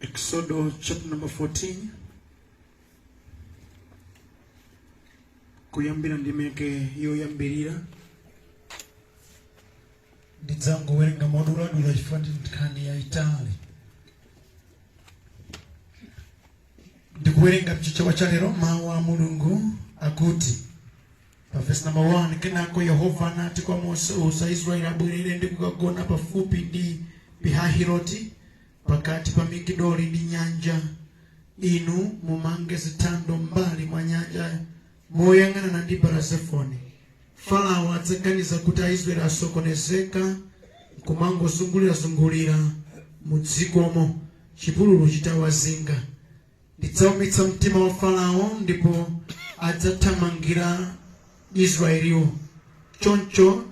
Exodo chapter number 14 kuyambira ndimeke yoyambirira. Ndidzangowerenga moduladula chifukwa ndi nkhani yayitali. Ndikuwerenga mchichewa cha lero. Mawu a Mulungu akuti pa verse number 1: Kenako Yehova anati kwa Mose, uza Aisraeli abwerere ndi kukagona pafupi ndi Pihahiroti, pakati pa Migidoli ndi nyanja. Inu mumange zithando m'mbali mwa nyanja moyang'anana ndi Balazefoni. Farao adzaganiza kuti Aisraeli asokonezeka nkumangozungulirazungulira mu dzikomo, chipululu chitawazinga. Ndidzaumitsa mtima wa Farao ndipo adzathamangira Israeliwo. Choncho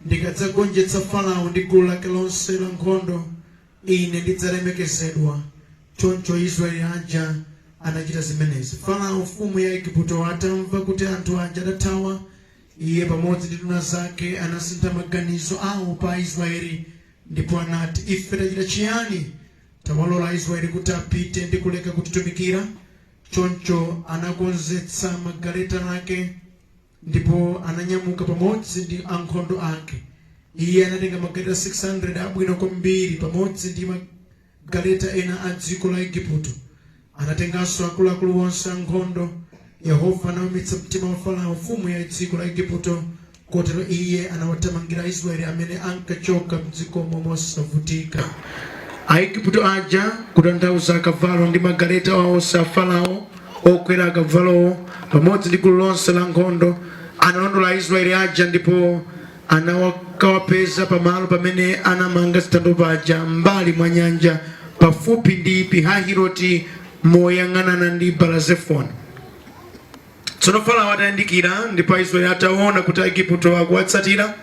ndikadzagonjetsa Farao ndi gulu lake lonse la nkhondo, ine ndidzalemekezedwa. Choncho Aisraeli aja anachita zimenezi. Farao mfumu ya Igupto atamva kuti anthu aja adathawa, iye pamodzi ndi nduna zake anasintha maganizo awo pa Aisraeli ndipo anati, Ife tachita chiyani? Tawalola Aisraeli kuti apite ndi kuleka kutitumikira. Choncho anakonzetsa magaleta ake ndipo ananyamuka pamodzi ndi ankhondo ake. Iye anatenga magaleta 600 abwino kwambiri pamodzi ndi magaleta ena a dziko la Igupto. Anatenganso akuluakulu onse ankhondo. Yehova anaumitsa mtima wa Farao mfumu ya dziko la Igupto, kotero iye anawathamangira Aisraeli amene ankachoka m'dzikomo mosavutika. Aigupto aja, kutanthauza akavalo ndi magaleta onse a Farao, okwera akavalowo, pamodzi ndi gulu lonse la nkhondo, analondola Aisraeli aja ndipo anakawapeza pamalo pamene anamanga zithando paja, m'mbali mwa nyanja, pafupi ndi Pihahiroti, moyang'anana ndi Balazefoni. Tsono Farao atayandikira ndipo Aisraeli ataona kuti Aigupto akuwatsatira,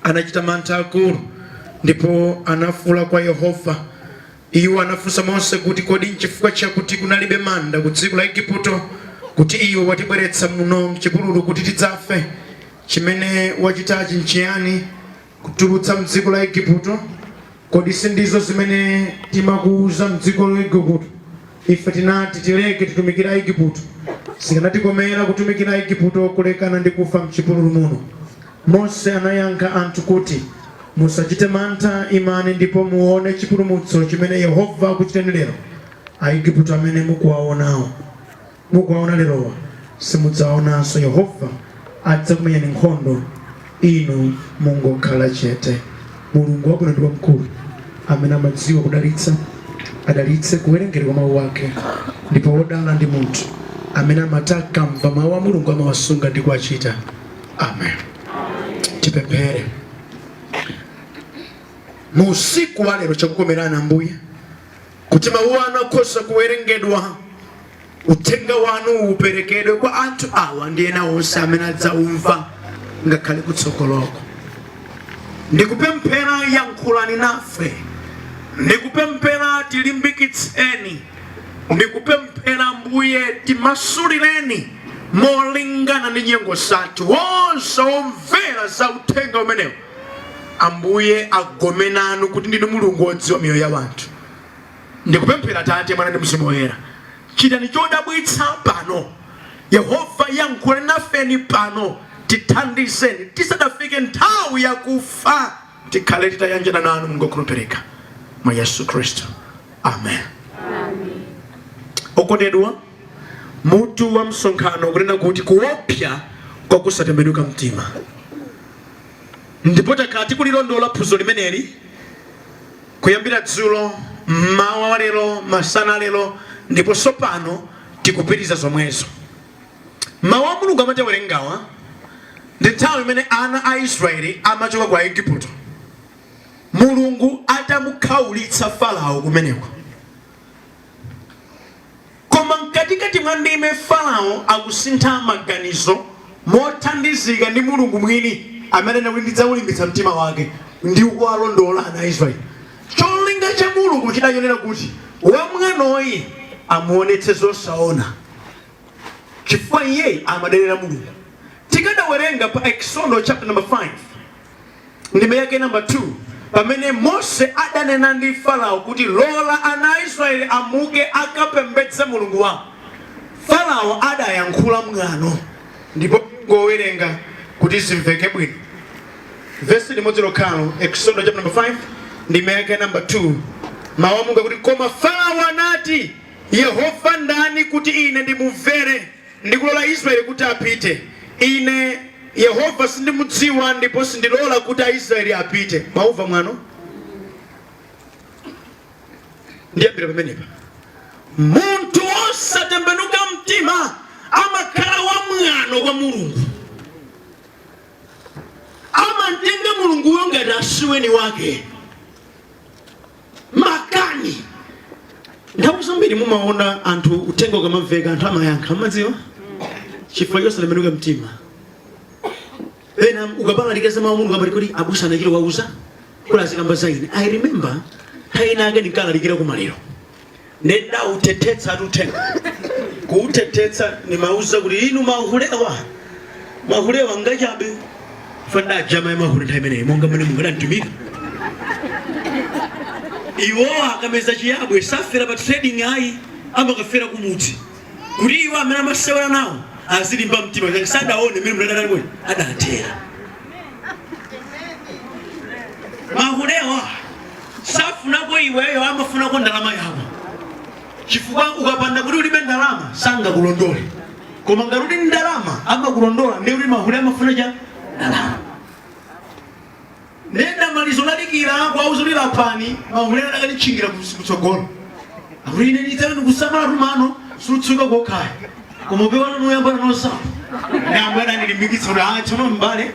anachita mantha akulu ndipo anafuwula kwa Yehova. Iwo anafunsa Mose kuti, Kodi n'chifukwa chakuti kunalibe manda ku dziko la Igupto kuti iwe watibweretsa muno m'chipululu kuti tidzafe? Chimene wachitachi n'chiyani, kutitulutsa m'dziko la Igupto? Kodi sindizo zimene timakuwuza m'dziko la Igupto? Ife tinati, Tileke titumikire Aigupto. Zikanatikomera kutumikira Aigupto kulekana ndi kufa m'chipululu muno. Mose anayankha anthu kuti, Musachite mantha, imani ndipo muone chipulumutso chimene Yehova akuchitireni lero. Aigupto amene mukuwaona lerowa simudzawaonanso. Yehova adzakumenyani nkhondo, inu mungokhala chete. Mulungu wabwino ndi wamkulu, amene amadziwa kudalitsa, adalitse kuwerengedwa kwa mawu ake. Ndipo wodala ndi munthu amene amati akamva mawu a Mulungu amawasunga ndi kuwachita. Amen. Tipemphere. Mu usiku wa lero chakukomerani Ambuye kuti mawu anu akhoza kuwerengedwa, uthenga wanu uperekedwe kwa anthu awa ndi ena onse amene adzaumva ngakhale kutsogoloko. Ndikupemphera, yankhulani nafe. Ndikupemphera, tilimbikitseni. Ndikupemphera Ambuye, timasulireni molingana ndi nyengo zathu. Onse omvera za uthenga umenewu, Ambuye, agome nanu kuti ndinu Mulungu wodziwa miyoyo ya wanthu. Ndikupemphera, Tate, Mwana ndi Mzimu Woyera, chitani chodabwitsa pano. Yehova, yankhulani nafeni pano, tithandizeni tisadafike nthawi yakufa, tikhale titayanjana nanu Mulungu wokhulupirika, mwa Yesu Khristu, amen. Okondedwa, mutu wa msonkhano kunena kuti kuopsa kwa kusatembenuka mtima, ndipo takhala tikulilondola phunziro limeneli kuyambira dzulo, mmawa wa lero, masana lero, ndipo tsopano tikupitiriza zomwezo. Mawu a Mulungu amene tawerengawa ndi nthawi imene ana a Israeli amachoka ku Aigupto, Mulungu atamukhaulitsa Farao kumeneko. Koma mkatikati mwa ndime Farao akusintha maganizo mothandizika ndi Mulungu mwini amene anena kuti ndidzaulimbitsa mtima wake ndi kuwalondola ana a Israeli. Cholinga cha Mulungu chidali chonena kuti wamwanoyi amuonetse zosaona, chifukwa iyeyi amaderera Mulungu. Tikadawerenga pa Exodo chapter number 5 ndime yake number 2, Pamene Mose adanena ndi Farao kuti, Lola ana a Israeli amuke akapembedze Mulungu wawo, Farao adayankhula mwano. Ndipo ngowerenga kuti zimveke bwino vesi limodzi lokhalo, Exodo chapter number 5, ndime yake number 2. Mawu a Mulungu akuti, "Koma Farao anati, Yehova ndani kuti ine ndimumvere ndikulola Israeli kuti apite? Ine Yehova sindimudziwa, ndipo sindilola kuti Aisraeli apite." Mwaumva mwano? Ndiyambira pamenepa. Munthu wosatembenuka mtima amakhala wamwano kwa Mulungu, amamtenga Mulunguyo ngati asiweni wake. Makani nthawi zambiri mumaona anthu uthenga ukamamveka, anthu amayankha, mumadziwa chifukwa chosatembenuka mtima. Ena ukabalalika za mawu, Mulungu amati, "Kodi abusa anachita wauza kuti azikamba za ine?" I remember nthawi ina ake ndinkalalikira kumaliro, ndidautethetsa ati uthenga kuutethetsa, nimauza kuti, "Inu mahulewa, mahulewa ngachabe." Fandajama ya mahule nthawi imeneyi, monga mmene mungadantumika iwowa, akameza chiyabwe safera pa trading ayi, amakafera kumudzi kuti iwo amene amasewera nawo azilimba mtima chake sadaone mmene mudadali bwino adathera. Mahulewa safunako iweyo, amafunako ndalama yako, chifukwa ukapanda kuti ulibe ndalama sangakulondole, koma ngati uli ndalama amakulondola. Ndi kuti mahule amafuna cha ndalama. Nenda malizo lalikira kwauzulira pani, mahule adakalitchingira kutsogolo, akuti, "Ine ndidzawe ndikusamala tumano sutsuka kokhaya, koma upewana noyambana nosapa." Ndambo adandilimbikitsa kuti, "Ah, tsono mbale,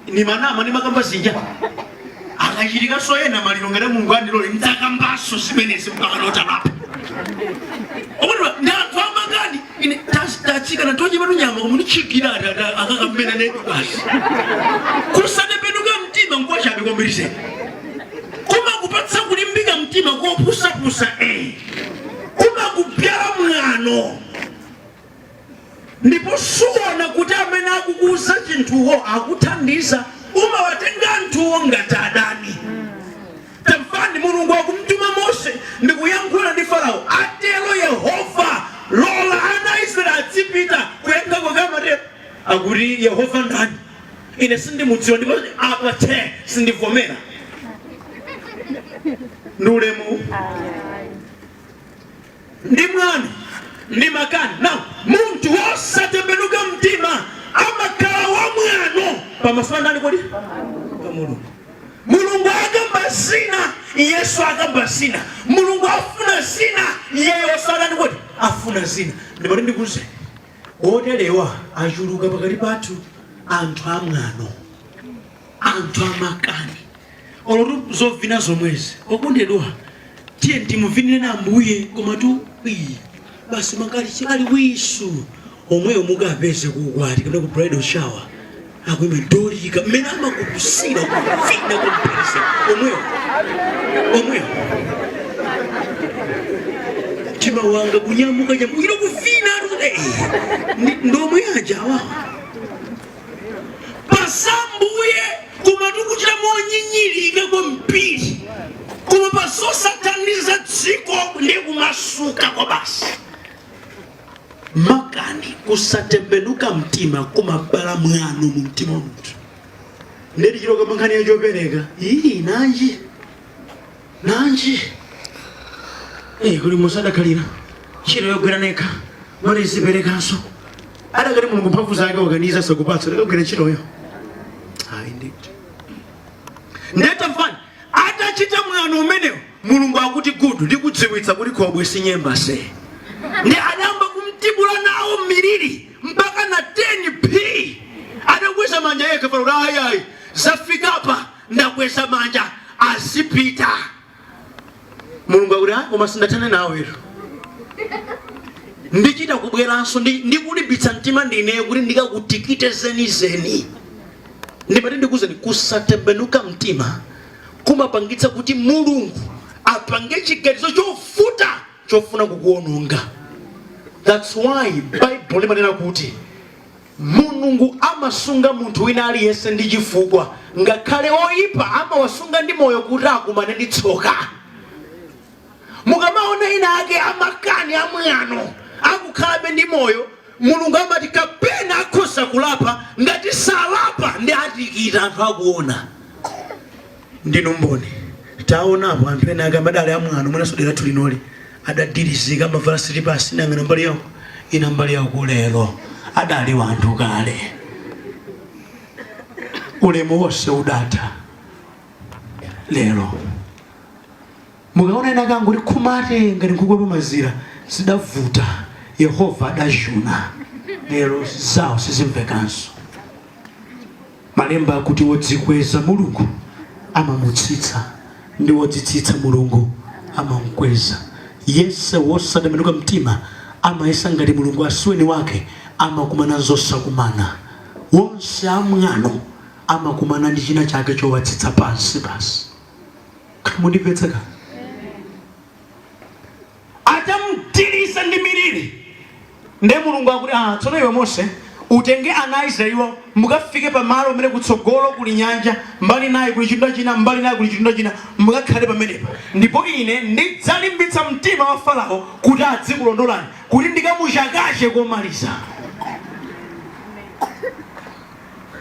ni manama ni makamba zinja akachitikanso ena maliro, ngati Mulungu andilole ndidzakambanso zimenezi mpaka notalapa." Okondwa, ndi anthu amakani. Ine tatsikana tochepa tunyama, koma nditchigira akakamena ne basi. Kusatembenuka mtima nkwachabe kwambiri zedi, kumakupatsa kulimbika mtima kopusapusa, kumakubyala mwano, ndipo suona kuti amene akukuuza chinthuwo akuthandiza, umawatenga anthuwo ngati adani. Tamvani, Mulungu akumtuma Mose ndikuyankhula ndi Farao, "Atero Yehova, lola ana a Israeli adzipita." Kuyankha kwake amatero akuti, "Yehova ndani? Ine sindimudziwa, ndipo apa the sindivomera." Ndi ulemu, ndi mwano, ndi makani. Now, munthu wosatembenuka mtima amakhala wamwano pamaso pa ndani kodi? Pa Mulungu. Mulungu akamba zina, Yesu akamba zina. Mulungu afuna zina, iyeyo osadani kodi afuna zina. Ndimati ndikuze, oterewa achuluka pakati pathu, anthu amwano, anthu amakani. Olotu zovina zomwezi, okondedwa, tiye timuvinire na Ambuye, koma tu iyi basi makali ali wisu omweyo mukapeze kuukwati kapena ku bridal shower, akuimba dolika mmene amakupusira kuvina kompesa, omweyo omweyo mtima wanga kunyamuka nyamuka ino kuvina tu, ndomwe aja awawa pasambuye, koma tikuchita monyinyirika kwambiri, koma pasosathandiza dziko ndi kumasuka kwa basi. Makani, kusatembenuka mtima kumabala mwano mu mtima wa munthu. Ndeti chiloka nkhani yachopereka iyi, nanji nanji kuli musadakhalira ntchito yogwira nekha, mali ziperekanso adakati Mulungu mphamvu zake wakaniza sakupatsa, adakagwira ntchitoyo? Ayi ndithu. Ndetamvani, atachita mwano umenewo, Mulungu akuti, "Good, ndikudziwitsa kuti khobwe sinyemba se." Ndi adayamba kumtibula nawo miliri mpaka na 10 p adakweza manja yekha pano kuti, "Ayi, ayi, zafikapa, ndakweza manja, azipita." Mulungu akuti, "Ayi, koma sindathane nawe, ndichita kubweranso ndikulimbitsa mtima ndineyo kuti ndikakutikite zenizeni." Ndimati ndikuzeni, kusatembenuka mtima kumapangitsa kuti Mulungu apange chiganizo chovuta chofuna kukuononga. That's why Bible limanena kuti Mulungu amasunga munthu wina aliyense ndi chifukwa. Ngakhale oyipa amawasunga ndi moyo kuti akumane ndi tsoka. Mukamaona ena ake amakani, amwano, akukhalabe ndi moyo, Mulungu amati kapena akhoza kulapa. Ngati salapa, ndi atikita anthu akuona. Ndinu mboni, taonapo anthu ena ake amadali amwano, mwinaso dera lathu linoli, adadirizika, amavala silipasi, nang'ana mbali yawo ina, mbali yawo. Lero adali wanthu kale, ulemu wonse udatha. Lero mukaona ena kangoti khumate ngati nkhuku pamazira, zidavuta, Yehova adachuna, lero zawo sizimvekanso. Malemba akuti wodzikweza Mulungu amamutsitsa, ndi wodzitsitsa Mulungu amamukweza. Yense wosatembenuka mtima amayesa ngati Mulungu asiweni wake, amakumana zosakumana. Wonse amwano amakumana ndi china chake chowatsitsa pansi basi. Mundimvetsa ka? Atamdilisa ndi miliri, nde Mulungu akuti, "Ah, tsono iwe Mose, utenge ana a Israeliwo, mukafike pamalo pamene kutsogolo kuli nyanja, mbali naye kuli chitunda china, mbali naye kuli chitunda china, mukakhale pamenepa, ndipo ine ndidzalimbitsa mtima wa Farao kuti adzikulondolani, kuti ndikamuchakache komaliza."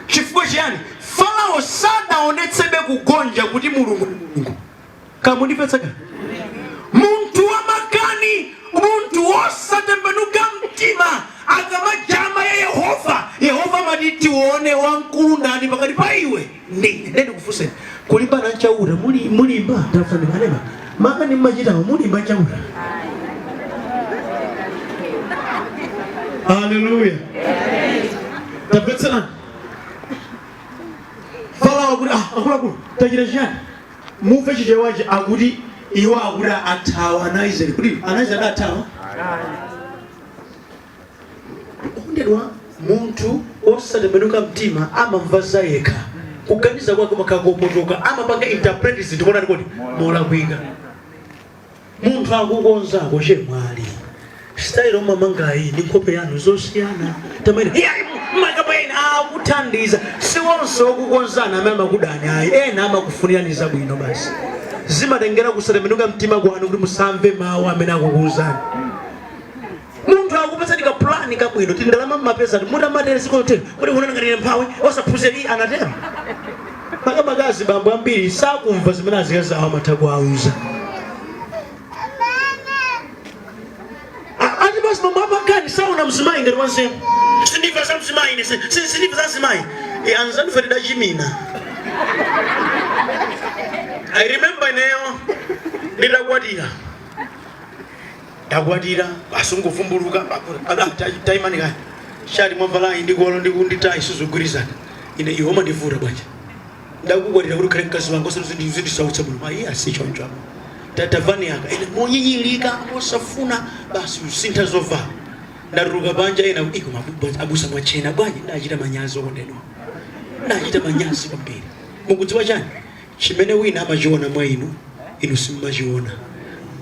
Chifukwa chiyani? Farao sadaonetsebe kugonja kuti Mulungu ndi Mulungu. Kamundimvetsa ka? Munthu wamakani, munthu wosatembenuka mtima, akamajama ya Yehova, Yehova amati, "Tione wamkulu ndani pakati pa iwe ndine." Nde ndikufunseni, kulimbana nchauta muli mulimba? Tafani manema makani mmachitawo, mulimba nchauta? Haleluya! Tamvetserani, Farao akuti, "Ah, akuluakulu, tachita chiyani?" Mumve Chichewachi, akuti iwo akuti athawa ana Israeli. Kuti ana Israeli adathawa? Okondedwa, munthu osatembenuka mtima amamva za yekha, kuganiza kwake kumakhala kopotoka, amapanga interpret zinthu monani kodi molakwika. Munthu akukonzako, "Chemwali, style umamangayi ndi nkhope yanu zosiyana, tamene makapa." Ena akuthandiza. Si onse okukonzana amene amakudani, ayi. Ena amakufunirani zabwino basi. Zimatengera kusatembenuka mtima kwanu kuti musamve mawu amene akukuuzani. Munthu akupezani ka plan kabwino, tindalama mmapeza mutamatere zikotere, kuti unena ngati ine mphawi osaphunzira, iye anatero. Makamakazi bambo ambiri sakumva zimene azikazi awo amatha kuwauza. Ati basi mambo amakani, saona mzimayi ngati wanzeru. "Sindimva za mzimayi ine, sindimva za mzimayi." E, anzanu fe tidachimina. I remember ineyo nditakwatira, ndakwatira asunguvumbuluka, "Taimanika, shati mwavalayi ndikolo ndikunditayi sizogwirizana. Ine iwe umandivuta bwanji? Ndakukwatira kuti ukhale mkazi wanga, osati zindisautsa muno." Mayi, asi choncho apo, tatavani aka. Ine monyinyirika, mosafuna basi usintha zovala, ndatuluka panja, ena iko, "Abusa, mwachena bwanji?" Ndachita manyazi, okondedwa, ndachita manyazi kwambiri. Mukudziwa chani? Chimene wina amachiona mwa inu, inu simmachiona.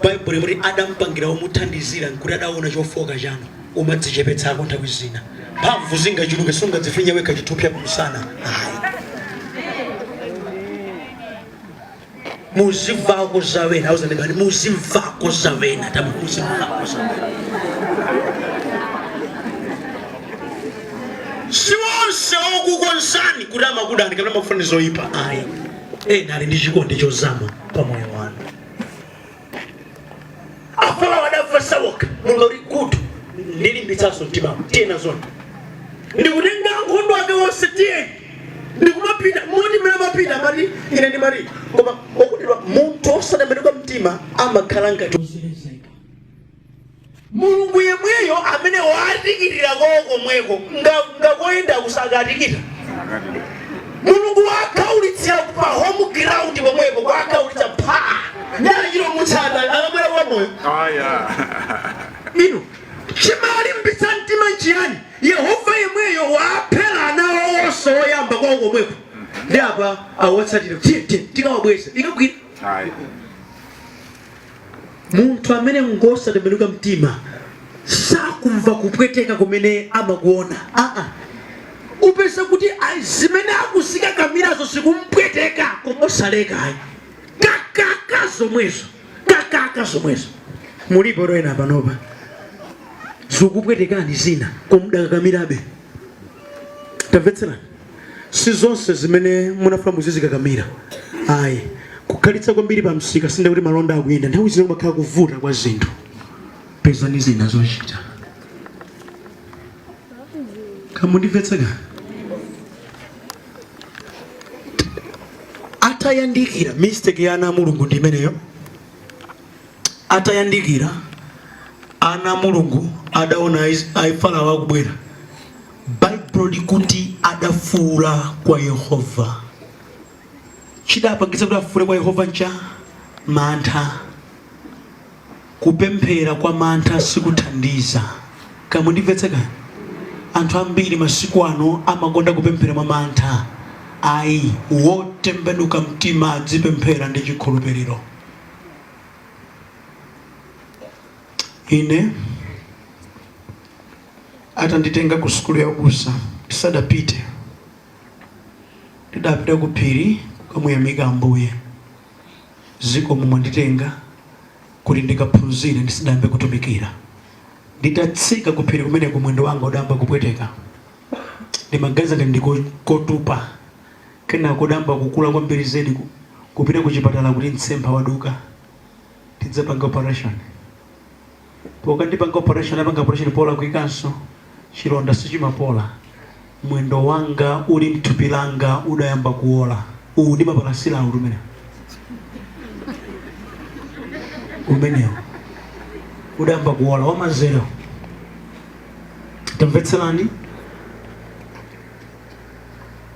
Baibulo limati adampangira omuthandizira nkuti adaona chofoka chanu. Umadzichepetsako nthawi zina. Mphamvu zingachuluke, sungadzifinya wekha chithupsa kumsana, ayi. Muzimvako zawena, auzanebani, muzimvako zawena, tamu muzimvako zawena. Si onse okukonzani kuti amakudani kapena amakufuna zoyipa, ayi. Ena ali ndi chikondi chozama pa moyo wanu. Afarao adamva zawoka. Mulungu akuti, "Good, ndilimbitsanso mtimawo, tiye nazona." Ndikutenga ankhondo ake onse, tiye, ndikumapita. Moti mmene amapita amati, ine ndimati, koma okondedwa, munthu osatembenuka mtima amakhala ngati ozelezeka. Mulungu yemweyo amene watikitira komweko ngakoyenda kusakatikita, Mulungu wakhaulitsira pa home ground pomwepo, kwakhaulitsa pha, ndachita mutsata akabwera kwa moyo. Aya. Inu, chimalimbitsa mtima nchiyani? Yehova yemweyo waphera ana onse oyamba kwawo komweko, ndi apa awatsatire, tiye tiye tikawabweza, ikagwira? Ayi. Munthu amene ngosatembenuka mtima sakumva kupweteka kumene amakuona. Aa, kuti zimene akuzikakamirazo zikumpweteka, koma osaleka ayi, kakaka zomwezo, kakaka zomwezo. Mulipo ena panopa zikupwetekani zina, koma mudakakamirabe. Tamvetserani, si zonse zimene munafuna muzizikakamira ayi. Kukhalitsa kwambiri pa msika sinde kuti malonda akuyenda. Nthawi zina kumakhala kuvuta kwa zinthu. Pezani zina zochita. Kamundimvetseka? Atayandikira, mistake ya ana a Mulungu ndi imeneyo. Atayandikira ana a Mulungu, adaona Farao akubwera. Baibulo likuti adafuula kwa Yehova. Chidapangitsa kuti afuule kwa Yehova ncha mantha. Kupemphera kwa mantha sikuthandiza. Kamundimvetseka? Anthu ambiri masiku ano amakonda kupemphera mwa mantha. Ayi, wotembenuka mtima adzipemphera ndi chikhulupiriro. Ine atanditenga ku sukulu ya ubusa, tisadapite, ndidapita ku phiri kukamuyamika Ambuye. Zikomo mwanditenga kuti ndikaphunzire ndisadayambe kutumikira. Nditatsika ku phiri kumeneko, mwendo wanga udayamba kupweteka. Ndimaganiza ngati ndi kotupa, kenako udayamba kukula kwambiri zedi. Kupita ku chipatala kuti mtsempha waduka, tidzapanga operation. Pokandipanga operation, apanga operation polakwikanso, chilonda sichimapola. Mwendo wanga uli mthupi langa udayamba kuola. Uwu ndi mapalasirawu umene umenewo udayamba kuola wamanzere. Tamvetserani,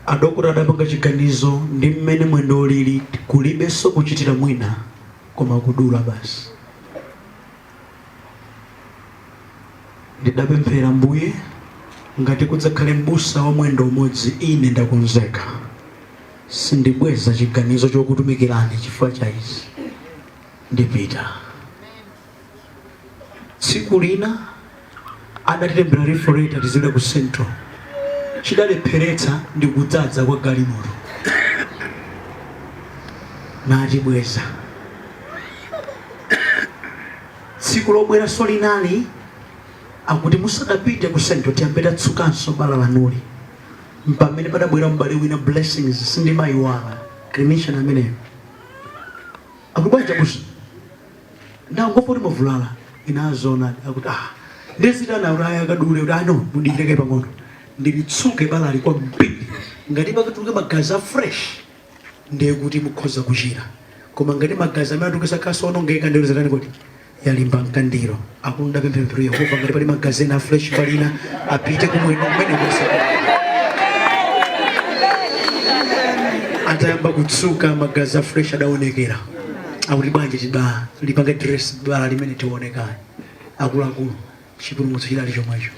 adokota adapanga chiganizo, ndi mmene mwendo ulili kulibenso kuchitira mwina koma kudula basi. Ndidapemphera, Mbuye, ngati kudzakhale mbusa wa mwendo umodzi, ine ndakonzeka. Sindibweza chiganizo chokutumikirani chifukwa cha izi, ndipita. Tsiku lina adatilembera referral letter tizipita ku Central. Chidalepheretsa ndi kudzadza kwa galimoto, natibweza. Tsiku lobweranso linali akuti musadapite ku Central tiyambe tatsukanso bala lanuli. Mpamene padabwera m'bale wina, Blessings, sindimayiwala, clinician ameneyo, akuti, "Bwanji abusa, ndangomva kuti mwavulala." Inazona akuti, "Ah, ndezitana." Kuti aya akadule, kuti ano mudikireke pang'ono, ndilitsuke balali kwambiri. Ngati pakatuluke magazi a fresh, ndiye kuti mukhoza kuchira, koma ngati magazi amene atuluke sakhaso onongeka, ndiye zatani kuti yalimba mkandiro. Akunda pemphero, "Yehova, ngati pali magazi ena a fresh palina, apite kumwendo kumene konse." Atayamba kutsuka, magazi a fresh adaonekera. Akuti, "Bwanji tiba lipange dress bala limene tionekani." Akuluakulu, chipulumutso chidali chomwecho.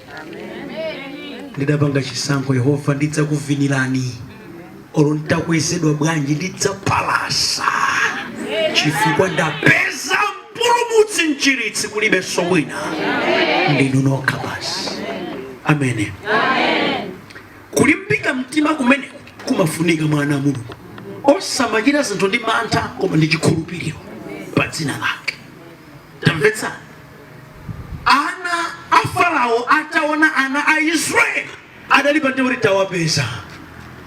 Ndidapanga chisankho, "Yehova, ndidzakuvinirani olo ntakwezedwa bwanji, ndidzapalasa chifukwa ndapeza mpulumutsi, mchiritsi, kulibenso wina, ndinu nokha basi." Amene kulimbika mtima kumeneko kumafunika mwana wa Mulungu, osamachita zinthu ndi mantha koma ndi chikhulupiriro pa dzina lake. Tamvetsa, ana a Farao ataona ana a Israeli, adali pa kuti tawapeza,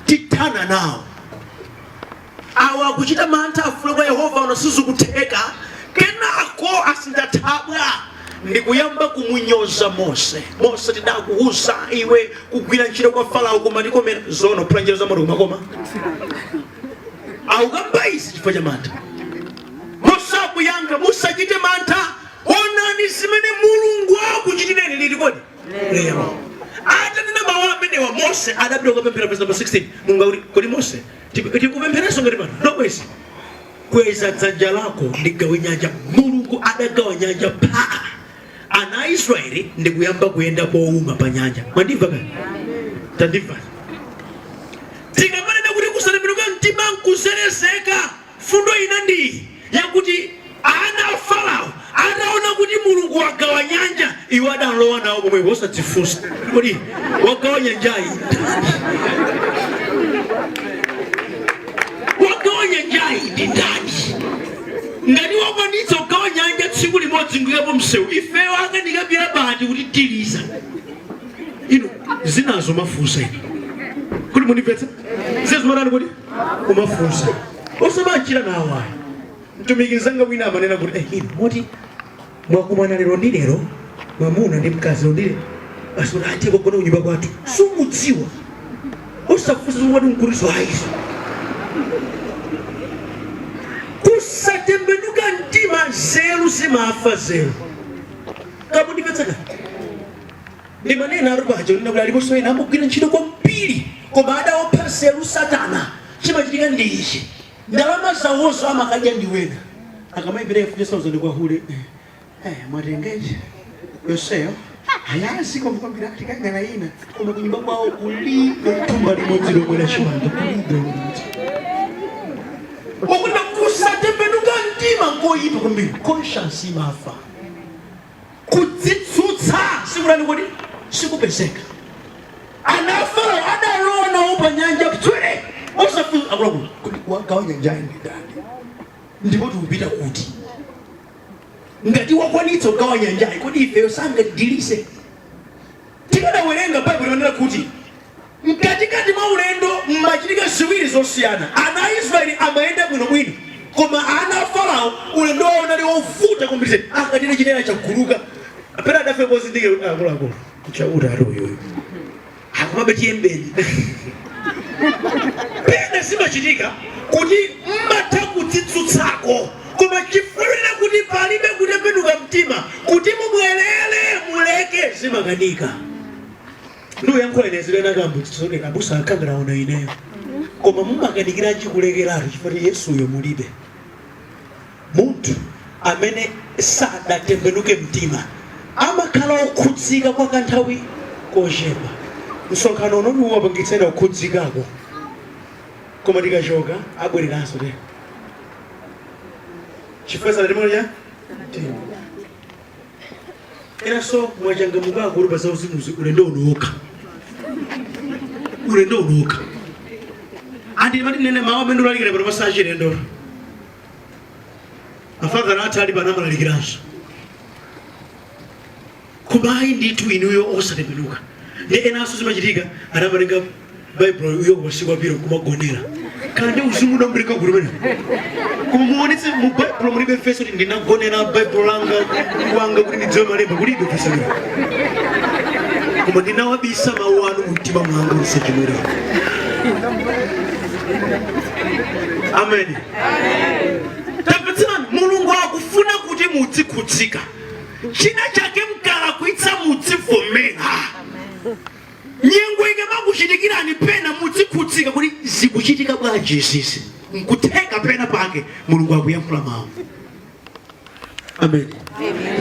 tithana nawo awa. Akuchita mantha, afuula kwa Yehova, ono sizikutheka. Kenako asindathabwa ndikuyamba kumunyoza Mose. "Mose, tidakuuza iwe kugwira ntchito kwa Farao koma tikomera zono phula njira za moto kumakoma." Akukamba izi chifukwa cha mantha. Mose akuyankha, "Musachite mantha, onani zimene Mulungu akuchitireni liti kodi? Lero." Atanena mawu amenewa, Mose adapita kukapemphera. Verse number 16, Mulungu akuti, "Kodi Mose, tikupempherenso ngati pano ndokwezi? Kweza dzanja lako ndigawe nyanja." Mulungu adagawa nyanja pa ana a Israeli ndikuyamba kuyenda powuma pa nyanja. Mwandimva kani? Tandimva. Tikamanena kuti kusatembenuka mtima nkuzelezeka, fundo ina ndi yakuti ana a Farao ataona kuti Mulungu wagawa nyanja, iwo adalowa nawo pomwepo osadzifunsa, "Kodi wagawa nyanjayi ndani?" Tsiku limodzi ndikuyapo msewu, ifeyo akanikapira bati kuti tiliza ino zinazo mafunsa ino kuti mundimvetsa zinazo matani kuti umafunsa osamachira nawo ayi. Mtumiki mzanga wina amanena kuti ino moti mwakumana lero ndi lero, mwamuna ndi mkazi, lero ndi lero basi kuti atiye kugona kunyumba kwathu, sumudziwa, osafunsa zomwe nkutiso ayiso. Kusatembenuka mtima, nzeru zimafa zeru. Kamundimvetsaka ndimanena ari paja unena kuti aliponso ena amagwira ntchito kwambiri koma adaopha nzeru satana. Chimachitika ndi ichi: ndalama zawozo amakadya ndi wena. Akamayipereka 50,000 kwa hule, mwatengeji yonseyo ayazi kwambiri, tikangana ina, koma kunyumba kwawo kulibe thumba limodzi lomwe la chimanga, kulibe limodzi. Okuti kusatembenuka mtima nkoyipa kwambiri. Conscience imafa, kudzitsutsa sikulani kuti sikupezeka. Ana Farao adalowa nawo pa nyanja ptswere, osafunsa akuluakulu kuti wagawa nyanjayi ndi ndani ndipo tikupita kuti. Ngati wakwanitsa kugawa nyanjayi, kodi ifeyo sangatidilise? Tikadawerenga Baibulo imanena kuti mkatikati mwa ulendo mmachitika ziwiri zosiyana. Ana a Israeli amayenda bwinobwino, koma ana a Farao ulendo wawo unali wovuta kwambiri. Akatire chinena chaguluka pena adafe pozindikira kuti akuluakulu chauta ati uyuyu akumabe tiyembeni. Pena zimachitika kuti mmatha kudzitsutsako, koma chifukwa kuti palibe kutembenuka mtima kuti mubwerere muleke, zimakanika. Ndiuyankhula ine zilena kambutsone abusa akhangiraona ineyo, koma mumakanikiranji kulekeratu? Chifukwa Yesuyo mulibe. Munthu amene sadatembenuke mtima amakhala okhudzika kwa kanthawi kochepa. Msonkhano unoti uwapangitsena kukhudzikako, koma tikachoka abwereranso te chifukwa sadatembenuka mtima. Enanso mwachangamukako kuti pa zauzimuzi ulendo unokha, ulendo unokha. Andi mati nene mawu amene ndikulalikira pano pasachilendo, afadhali athu ali pano amalalikiranso, koma ayi ndithu inuyo osatembenuka. Ndi enanso zimachitika, anamatenga Baibulo uyo masiku apiro kumagonera kandi uzimu udambereka kuti mene, koma muonetse mu Baibulo mulibe feso kuti ndinagonera Baibulo langa wanga kuti ndidziwe malemba, kulibe feso lero. Koma ndinawabisa mawu anu mu mtima mwanga ndisachimwere. Amen. Tamvetserani, Mulungu akufuna kuti muzikhudzika. China chake mkalakwitsa muzivomera. Nyengo ikamakuchitikirani pena muzikhudzika kuti zikuchitika bwanji izizi, nkutheka pena pake Mulungu akuyankhula mawu. Amen.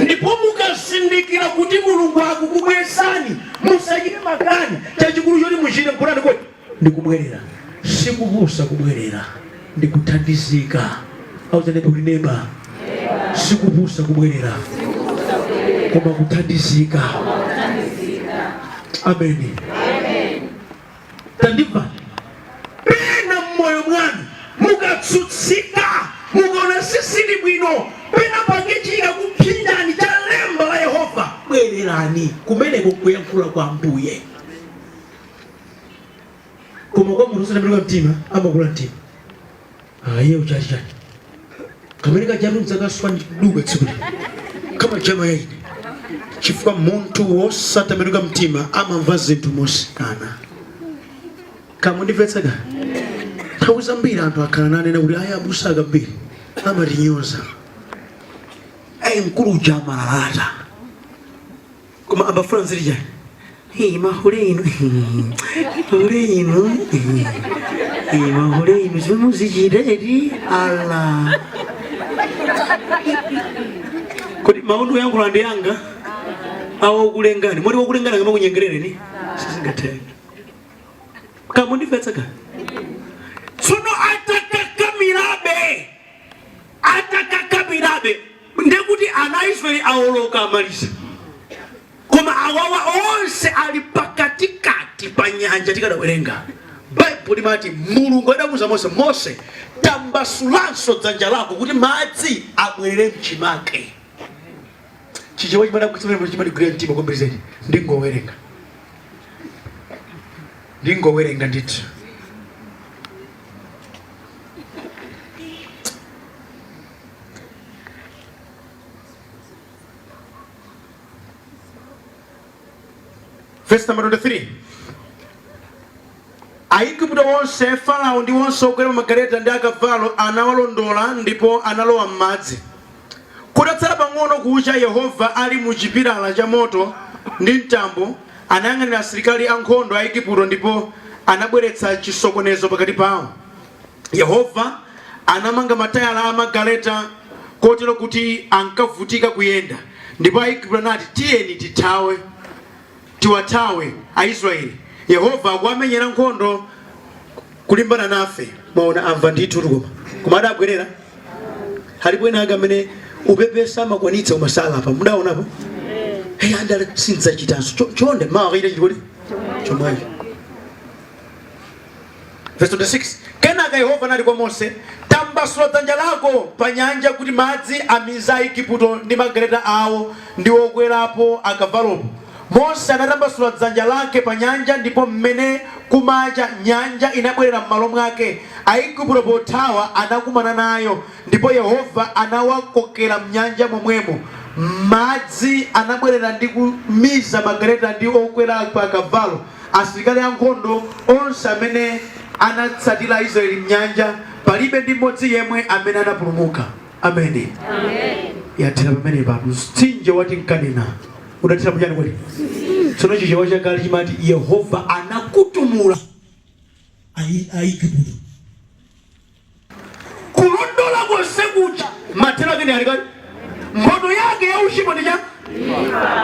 Ndipo mukazindikira kuti Mulungu akukubwezani, musachite makani. Chachikulu choti muchite nkunani kodi? Ndikubwerera. Sikupusa kubwerera, ndikuthandizika. Auzane kuti neba, sikupusa kubwerera koma kuthandizika. Ameni. Tandimva, pena mmoyo mwanu mukatsutsika, mukaona sisili bwino, pena pake kupsinjani cha lemba la Yehova, bwererani kumeneko kuyankhula kwa Ambuye. Koma kwa munthu osatembenuka mtima amakula mtima, aye uchati chani kamene kajatu mdzakaswa duka tsiku lino kama jama yaine, chifukwa munthu wosatembenuka mtima amamva zinthu mosikana. Kamundimvetsaka, nthawi zambiri anthu akhala nanena kuti ayi, abusa akambiri amatinyoza, ayi, mkulu uja amalalata, koma ambafuna nziti chani? Hey, mahule inu, mahule inu, hey, mahule inu, zimene muzichita eti ala. Kodi mawu ndikuyankhula ndi yanga awo okulengani, moti wokulengani akamakunyengerereni sizingatheke. Kamundimvetsaka, tsono atakakamirabe, atakakamirabe, ndekuti ana a Israeli awoloka, amaliza, koma awawa onse ali pakatikati pa nyanja. Tikadawerenga Baibulo limati Mulungu adamuza Mose, "Mose, tambasulanso dzanja lako kuti madzi abwerere mchimake." Chichewa chimene chimadigwira mtima kwambiri zedi. Ndingowerenga, ndingowerenga ndithu. Verse number 23. Aigupto onse, Farao ndi onse okwera pa magaleta ndi akavalo anawalondola ndipo analowa m'madzi. Kutatsala pang'ono kucha, Yehova ali mu chipilala cha moto ndi mtambo anayang'anira asilikali ankhondo a Igupto ndipo anabweretsa chisokonezo pakati pawo. Yehova anamanga matayala a magaleta kotero kuti ankavutika kuyenda. Ndipo Aigupto anati, “Tiyeni tithawe, tiwathawe Aisraeli! Yehova akuwamenyera nkhondo kulimbana nafe.” Mwaona, amva ndithu koma koma adabwerera. Alipo ena ake amene upepesa amakwanitsa koma salapa. Mudaonapo? Hey, andale sindidzachitanso. Chonde mawa akachita chiti kodi? Chomwecho. Verse 26. Kenaka Yehova anati kwa Mose, "Tambasula dzanja lako pa nyanja kuti madzi amize Aigupto ndi magaleta awo ndi okwerapo akavalopo." Mose anatambasula dzanja lake pa nyanja ndipo mmene kumacha nyanja inabwerera m'malo mwake. Aigupto pothawa anakumana nayo ndipo Yehova anawakokera m'nyanja momwemo. Madzi anabwerera ndi kumiza magaleta ndi okwera pa akavalo, asilikali ankhondo onse amene anatsatira Aisraeli m'nyanja. Palibe ndi mmodzi yemwe amene anapulumuka. Ameni. Yathera pamenepa. Mtsinje wati nkanena udathera muchani kodi? Tsono Chichewa chakale chimati Yehova anakutumula Aigupto. Kulondola konse kuja mathero ake ndi alikali mphoto yake ya uchimo ndi cha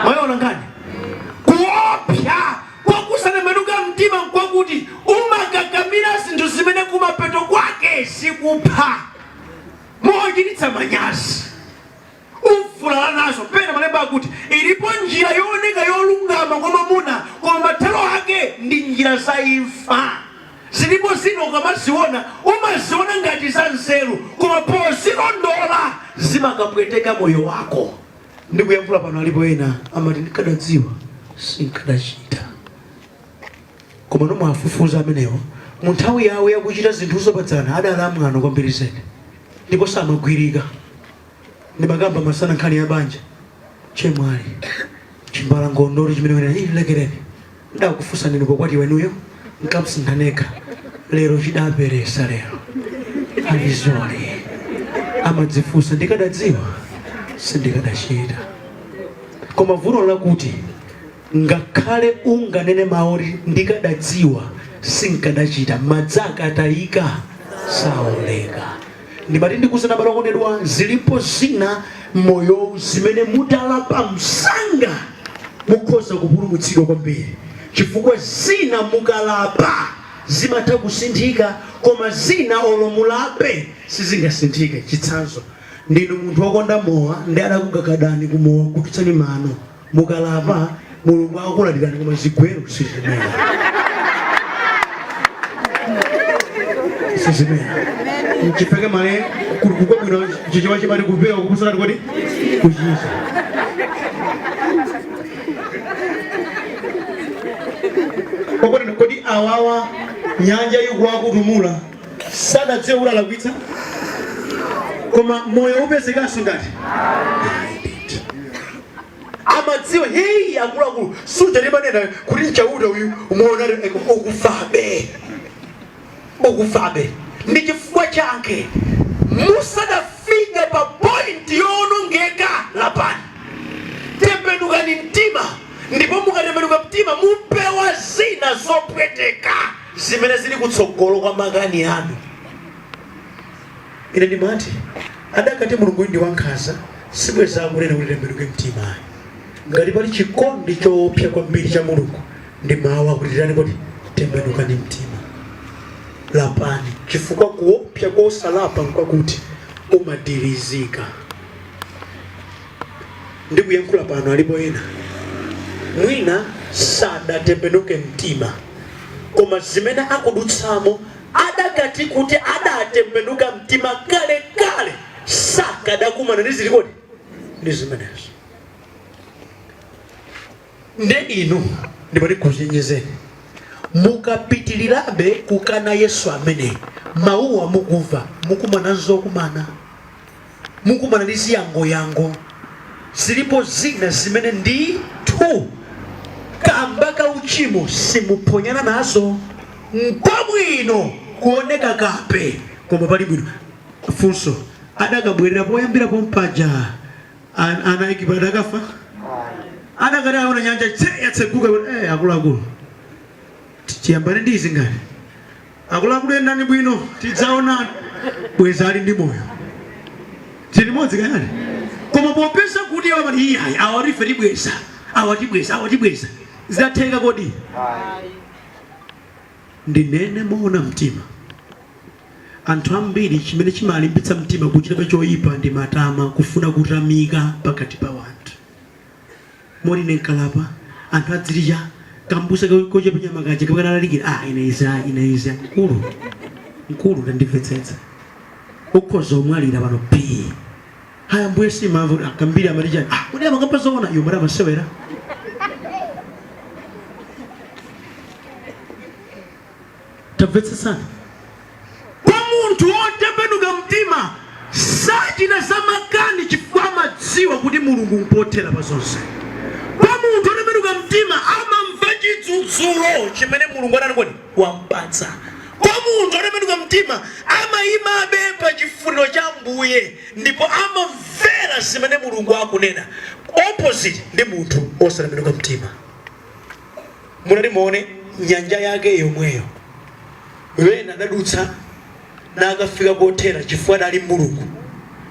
mwayiona nkhani. Kuopsa kwakusatembenuka mtima nkwakuti umakakamira zinthu zimene kumapeto kwake zikupha mochititsa manyazi, uvulala nazo. Pena malemba akuti ilipo njira yooneka yolungama kwa mwamuna, koma mathero ake ndi njira za imfa. Zilipo zina ukamaziona umaziona ngati za nzeru, koma pozilondola zimakapweteka moyo wako. Ndikuyankhula pano alipo ena amati, "Ndikadadziwa sinkadachita." Koma nomwe afufuza amenewo, mu nthawi yawo yakuchita zinthuzo padzana adali amwano kwambiri zedi ndipo samagwirika. Ndimakamba masana nkhani ya banja, chemwali chimbalangondolo chimene wena ili lekereni, ndakufunsa ndinu pokwatiwa inuyo nkamsintha nekha, lero chidaperesa, lero alizoli amadzifunsa, "Ndikadadziwa sindikadachita." Koma vuto lakuti ngakhale unganene mawu oti "ndikadadziwa sinkadachita", madzi akatayika saoleka. Ndimati ndikuuzeni abale okondedwa, zilipo zina m'moyowu zimene mutalapa msanga mukhoza kupulumutsidwa kwambiri, chifukwa zina mukalapa zimatha kusinthika, koma zina olo mulape sizingasinthike. Chitsanzo, ndinu munthu wokonda mowa ndi adakugagadani kumowa kututsani mano. Mukalapa Mulungu akuladirani, koma zigwero sizimera, sizimera. Nchifeke male kukwabwino Chichewa chimati kupewa kuposa kodi kuchiza. Kodi kodi awawa nyanja ikuwakutumula sadadziwe kuti alakwitsa? Koma moyo upezekanso ngati amadziwa? Heyi, akuluakulu, suja timanena kuti nchauta uyu, umuona ukufabe, ukufabe. Ndi chifukwa chake musadafike pa point yowonongeka, lapani, tembenukani mtima, ndipo mukatembenuka mtima mupewa zina zopweteka zimene zili kutsogolo kwa makani anu. Ine ndimati adakati Mulungu ndi wankhanza sibweza akunena kuti tembenuke mtima ayi. Ngati pali chikondi choopsa kwambiri cha Mulungu ndi mawu akuti tani kodi? Tembenukani mtima, lapani, chifukwa kuopsa kosalapa nkwakuti umadirizika. Ndikuyankhula pano alipo ena mwina sadatembenuke mtima, koma zimene akudutsamo adakati kuti adatembenuka mtima kalekale sakadakumana ndi zilikodi ndi zimenezo. Nde inu ndimati kuchenjezeni, mukapitirirabe kukana Yesu amene mawuwa mukumva, mukumana nzokumana, mukumana ndi ziyangoyango. Zilipo zina zimene ndithu kamba ka uchimo simuphonyana nazo. Nkwabwino kuoneka kape koma pali bwino. Funso, adakabwerera poyambira pompaja ana Igupto adakafa? Adakati aona nyanja tse yatseguka, akuluakulu, tiyambane ndi izi ngati akuluakulu, endani bwino, tidzaonana. Bweza ali ndi moyo, tili limodzi kayani. Koma popeza kuti iwo amati iyayi, awa ife tibweza, awa tibweza, awa tibweza, zidatheka kodi? Ndinene moona mtima, anthu ambiri chimene chimalimbitsa mtima kuchita choyipa ndi matama, kufuna kutamika pakati pa wanthu. Moti ine nkalapa, anthu adzilija kambusa kochepa nyama kaja kakanalalikira, ah, ine iza, ine iza. Mkulu, mkulu, tandimvetsetsa, ukhoza omwalira pano pi haya mbuye simamva kuti kambiri amati chani? Ah, kodi amakamba zoona? Iwo mati amasewera. Tamvetsetsani, kwa munthu wotembenuka mtima sachita zamakani chifukwa amadziwa kuti Mulungu mpothera pa zonse. Kwa munthu wotembenuka mtima amamva chidzudzulo chimene Mulungu anani kodi wampatsa. Kwa munthu wotembenuka mtima amayimabe pa chifuniro cha Mbuye ndipo amamvera zimene Mulungu akunena, opposite ndi munthu osatembenuka mtima. Munati muone nyanja yake yomweyo, wena adadutsa nakafika kothera chifukwa adali Mulungu,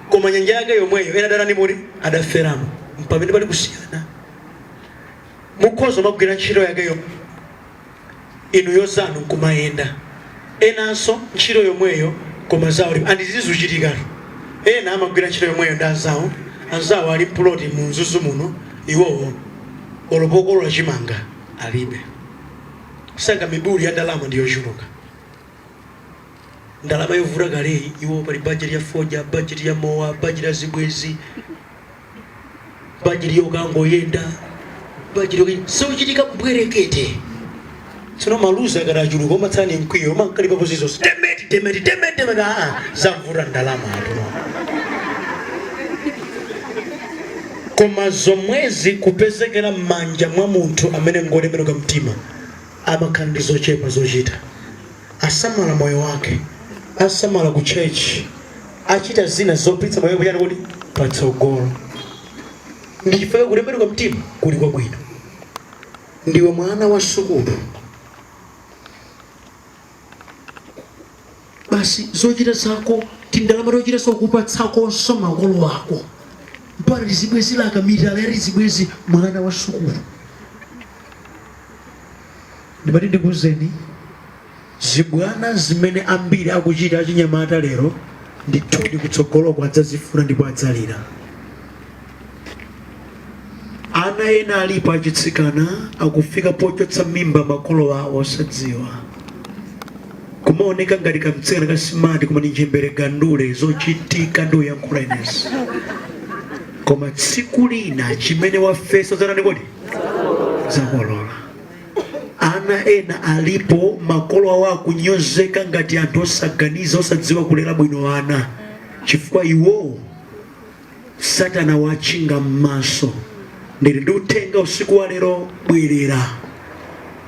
koma nyanja yake yomweyo ena adalani moti adaferamo. Mpamene pali kusiyana. Mukhoza magwira ntchito yake yomwe inuyo zanu nkumayenda, enanso ntchito yomweyo koma zawo andizizuchitikatu. Ena amagwira ntchito yomweyo ndi anzawo, anzawo ali mpuloti mu Mzuzu muno, iwowo olopokolola chimanga alibe. Sanga mibuli ya ndalama ndiyochuluka, ndalama yovuta kaleyi, iwo pali bajeti ya fodya, bajeti ya mowa, bajeti ya zibwezi, bajeti yokangoyenda, bajeti sochitika mbwerekete. Tsono maluzi akati achuluka umatsala ni mkwiyo, umankalipapo zizonse, demeti demeti demeti demeti, aa, zamvuta ndalama atu. Koma zomwezi kupezekera m'manja mwa munthu amene ngotembenuka mtima, amakhala ndi zochepa zochita, asamala moyo wake, asamala ku church, achita zina zopitsa moyo kuchani kuti patsogolo. Ndi chifukwa kutembenuka mtima kuli kwabwino. Ndiwe mwana wa sukulu basi, zochita zako tindalama tochita sokupatsakonso makolo ako, mpaka tizibwezi laka mitala ya tizibwezi, mwana wa sukulu. Ndimati ndikuwuzeni, zibwana zimene ambiri akuchita achinyamata lero, ndithudi kutsogoloko adzazifuna ndipo adzalira. Ana ena alipo achitsikana akufika pochotsa mimba makolo awo osadziwa, kumaoneka ngati kamtsikana ka smart koma ndi nchembere gandule. Zochitika ndi uyankhula inezi, koma tsiku lina chimene wafesa dzanani kodi zakolola. Ana ena alipo makolo awo akunyozeka ngati anthu osaganiza, osadziwa kulera bwino ana, chifukwa iwowo Satana wachinga m'maso. Ndili ndi uthenga usiku wa lero, bwerera,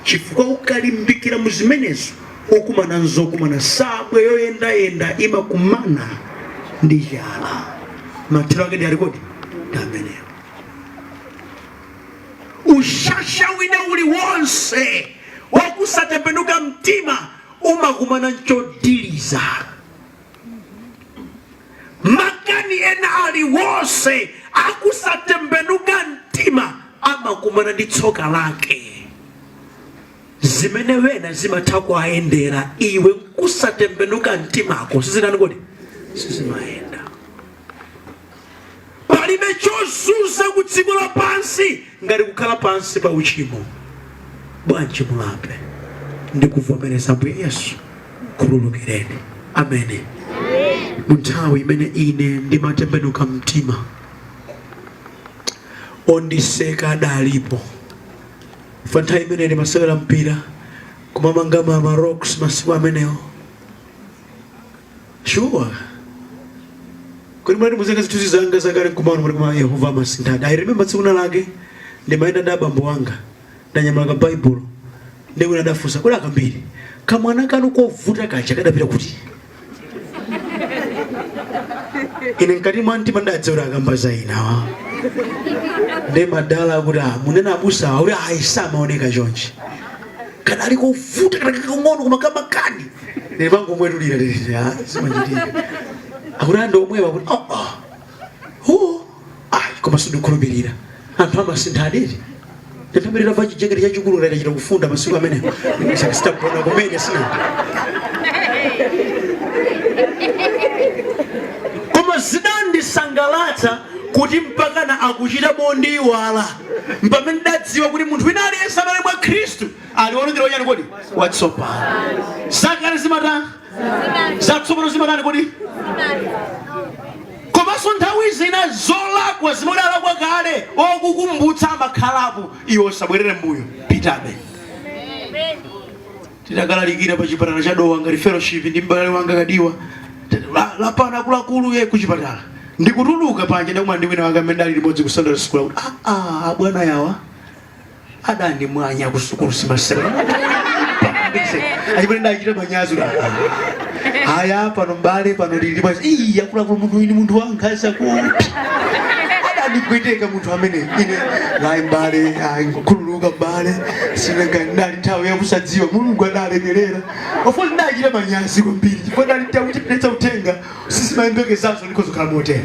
chifukwa ukalimbikira mu zimenezo ukumana nzokumana. Sabwe yoyendayenda imakumana ndi chala, mathero ake ndi alikodi ndi amenewo. Ushasha wina uliwonse wakusatembenuka mtima umakumana nchodiliza. Makani ena aliwonse akusatembenuka mtima amakumana ndi tsoka lake. Zimene wena zimatha kuayendera, iwe nkusatembenuka mtimako sizinani kodi sizimayenda. Palibe chozunza ku dziko lapansi ngati kukhala pansi pa uchimo. Bwanji mulape ndi kuvomereza Ambuye Yesu khululukireni. Amene mu nthawi imene ine ndimatembenuka mtima, ondiseka adalipo. Fa nthawi imene ndimasewera mpira kumamanga ma rocks masiku amenewo. Sure, kuti mwati muzenga zithunzi zanga zakale nkumano kuti kuma Yehova amasinthadi. I remember tsiku lake ndimayenda ndi abambo anga, ndanyamula ka Baibulo, ndi wina adafunsa kuti, "Akambiri, kamwana kanu kovuta kaja kadapita kuti?" Ine mkati mwa mtima ndadziwa kuti akamba za inawa. Ndi madala akuti, "Ah, munena abusawa?" Kuti, "Ayi, samaoneka chonchi, kadali kovuta kakang'ono koma kamakani." Ndimangomwetulira, zimachitika. Akuti andi omwewa. Kuti, "Oh, oh, ayi, koma sindikukhulupirira, anthu amasintha adeti." Nditambirira va chijaketi chachikulu ngati kufunda masiku amenewo, sitagona kumene sina. Koma zidandisangalatsa kuti mpakana akuchita mondiwala, mpamene ndadziwa kuti munthu wina aliyense amene mwa Khristu ali wolengedwa wachani kodi? Watsopano. Zakale zimata, zatsopano zimatani kodi? Komanso nthawi zina zolakwa zimene alakwa kale okukumbutsa amakhalapo, iwe usabwerere mbuyo, pitabe. Tidakalalikira pa chipatala cha Dowa ngati fellowship ndi m'bale wanga Kadiwa. Lapana akuluakulu ye kuchipatala, ndikutuluka panja ndakumana ndi wina wanga amene ndali limodzi ku secondary school, akuti, "Ah, ah, bwana yawa adandimwanya ku sukulu simasera." Achimene ndachita manyazi kuti, "Ah, haya, pano mbale pano lili bwanji?" "Iyi, akuluakulu, munthu ini munthu wankhanza kuti adandigweteka munthu amene ine layi mbale, ayi, khululuka mbale, sinanga ndali nthawi yakusadziwa, Mulungu adalekerera." Of course ndachita manyazi kwambiri chifukwa ndali nthawi uthenga sisimayembekezanso ndikhozokhala motera.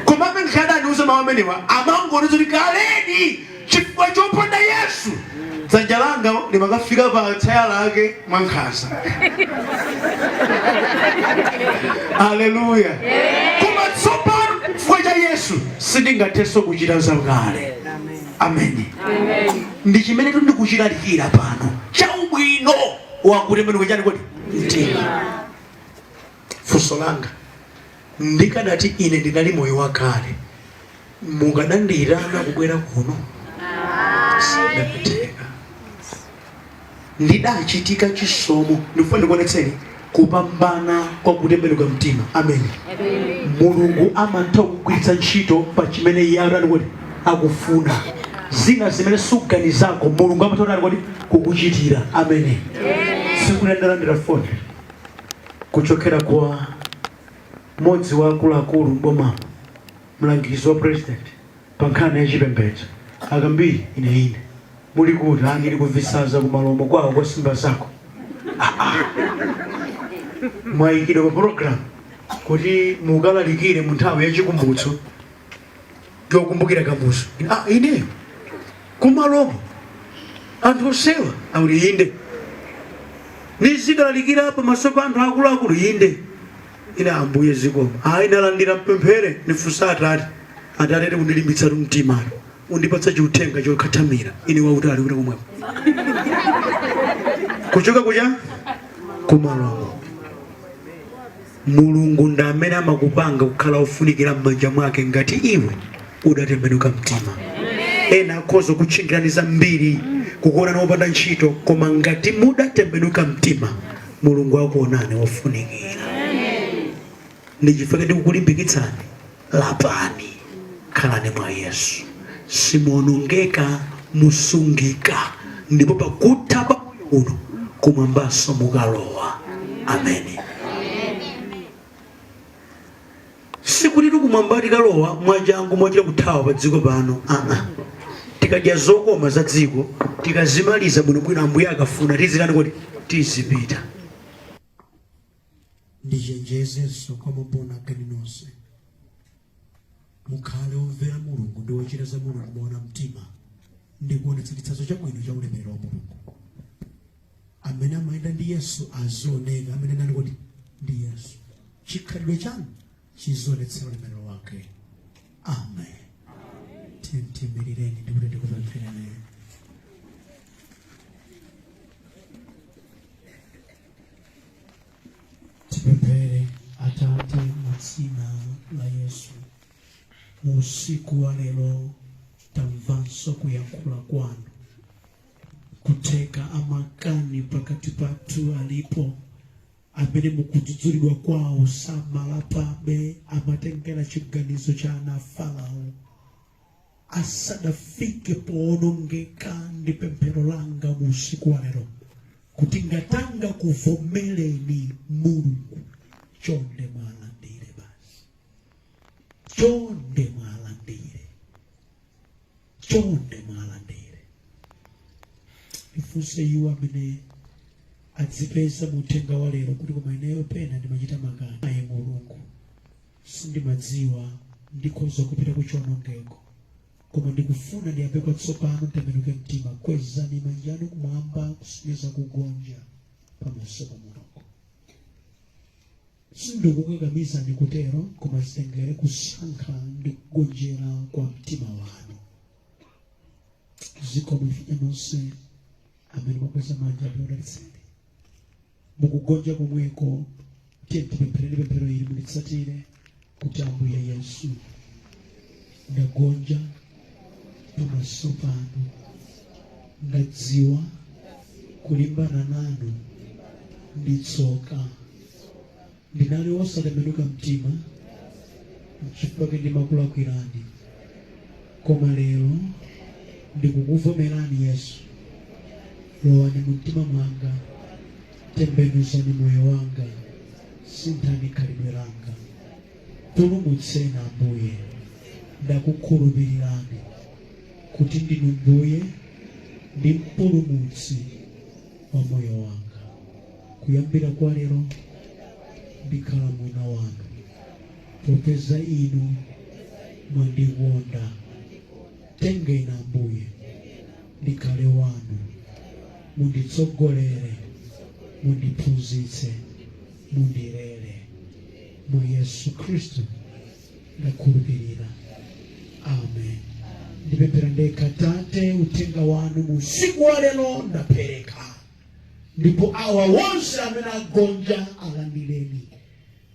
Koma amene adandiuza mawu amenewa amangoona kuti kaledi chifukwa choponda Yesu dzanja langa limakafika pa tsaya lake mwankhanza. Aleluya! Koma tsopano chifukwa cha Yesu sindingathenso kuchita zakale. Ameni. Ndi chimene ndikuchilalikira pano, chaubwino wakutembenuka chani kodi? Mtima. Funso langa, ndikadati ine ndinali moyo wakale, mukadandiyitana kubwera kuno? Sidakatheka. Ndidachitika chisomo. Ndikufuna ndikuonetseni kupambana kwa kutembenuka mtima. Amen. Mulungu amatha kugwiritsa ntchito pa chimene iye atani kuti akufuna. Zina zimene suganizako, Mulungu amatha kutani kodi? Kukuchitira. Amen. Tsiku ndalandira foni kuchokera kwa mmodzi wa akuluakulu mbomamo, mlangizi wa president pa nkhani ya chipembedzo. "Akambiri." Ine, "Ine." "Muli kuti?" "Ah, ndili kuvisaza kumalomo kwawo kwa simba zako." "Ah, ah. Mwayikidwa pa program kuti mukalalikire mu nthawi ya chikumbutso yokumbukira Kamuzu." "Ah, ineyo kumalomo anthu osewa?" Akuti, "Inde." "Nizikalalikira pamaso pa anthu akuluakulu?" "Inde." Ine, "Ambuye zikomo." Ayi, ndalandira, mpemphere. Nifunsa Atate, "Atate, tikundilimbitsa mtimano, undipatsa chiuthenga chokhathamira ine wautali kuti komweko kuchoka kucha kumalomo." Mulungu ndi amene amakupanga kukhala ofunikira m'manja mwake ngati iwe udatembenuka mtima. Ena akhoza kutchingirani zambiri, kukuonani wopanda ntchito, koma ngati mudatembenuka mtima, Mulungu akuonani wofunikira. Ndi chifukwa ndikukulimbikitsani, lapani, khalani mwa Yesu, simuonongeka, musungika, ndipo pakutha pa moyo uno kumwambanso mukalowa. Ameni. Sikuti tikumwamba tikalowa mwachangu mwachita kuthawa pa dziko pano, aa. Tikadya zokoma za dziko, tikazimaliza bwinobwino, Ambuye akafuna, tizitani kodi? Tizipita. Ndichenjezenso kwa mabona agani nonse, mukhale omvera Mulungu ndi ochita za Mulungu moona mtima ndi kuonetsa chitsanzo chabwino cha ulemerero wa Mulungu. Amene amayenda ndi Yesu azioneka amene nani kodi? Ndi Yesu. Chikhalidwe chanu chizionetsera ulemerero wake. Amen. Tiyimirireni ndikuti ndikupemphereni. Tipemphere. Atate, mu dzina la Yesu, mu usiku wa lero tamvanso kuyankhula kwanu. Kutheka amakani pakati pathu alipo amene mukudzudzulidwa kwawo samalapabe, amatengera chiganizo cha ana a Farao asadafike poonongeka. Ndi pemphero langa mu usiku wa lero kuti ngati angakuvomereni Mulungu, chonde mwalandire basi, chonde mwalandire, chonde mwalandire. Ndifunse iwo amene adzipeza mu uthenga wa lero kuti, "Koma ineyo pena ndimachita makani. Ayi Mulungu, sindimadziwa ndikhoza kupita ku chiwonongeko, koma ndikufuna ndiyambe kwatsopano, ntembenuke mtima." Kwezani manja anu kumwamba kusonyeza kugonja pamaso pa Mulungu. Sindikukakamizani kutero, koma zitengere kusankha ndi kugonjera kwa mtima wanu. Zikomo ife nonse amene mwakweza manja, ambuye mukugonja komweko. Tiye tipemphereni pemphero ili, mulitsatire kuti, "Ambuye Yesu, ndagonja pamaso panu. Ndadziwa kulimbana nanu ndi tsoka. Ndinali wosatembenuka mtima, nchifukwa ndimakulakwirani. Koma lero ndikukuvomerani Yesu. Lowani mu mtima mwanga, tembenuzani moyo wanga, sinthani khalidwe langa, pulumutseni Ambuye. Ndakukhulupirirani kuti ndinu Mbuye ndi Mpulumutsi wa moyo wanga. Kuyambira kwa lero ndikhala mwana wanu, popeza inu mwandikonda. Tengeni Ambuye, ndikhale wanu, munditsogolere, mundiphunzitse, mundilere. Mwa Yesu Khristu ndakhulupirira, amen." Ndipemphera ndekha. Tate, uthenga wanu mu usiku wa lero ndapereka, ndipo awa wonse amene agonja alandireni.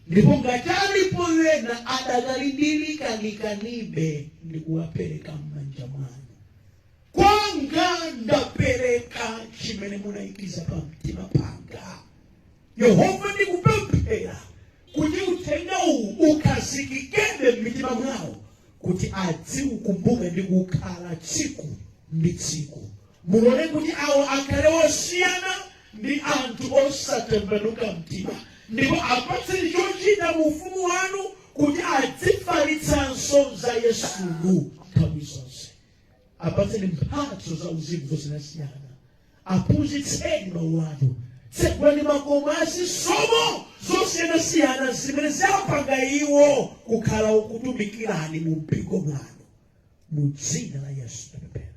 Ndipo ngati alipo ena adakali ndi kanikanibe, ndikuwapereka m'manja mwanu. Kwanga ndapereka chimene munayikiza pa mtima panga. Yehova, ndikupemphera kuti uthenga uwu ukhazikikebe m'mitima mwawo, kuti adziukumbuka ndi kukhala tsiku ndi tsiku. Mulole kuti awo akhale osiyana ndi anthu osatembenuka mtima, ndipo apatseni chochita mu ufumu wanu kuti adzifalitsanso za Yesuyu nthawi zonse. Apatseni mphatso za uzimu zosiyanasiyana, aphunzitseni mawu anu, tsegulani makomo azisomo zosiyanasiyana zimene zapanga iwo kukhala okutumikirani mu mpingo mwanu. Mu dzina la Yesu tapemphera.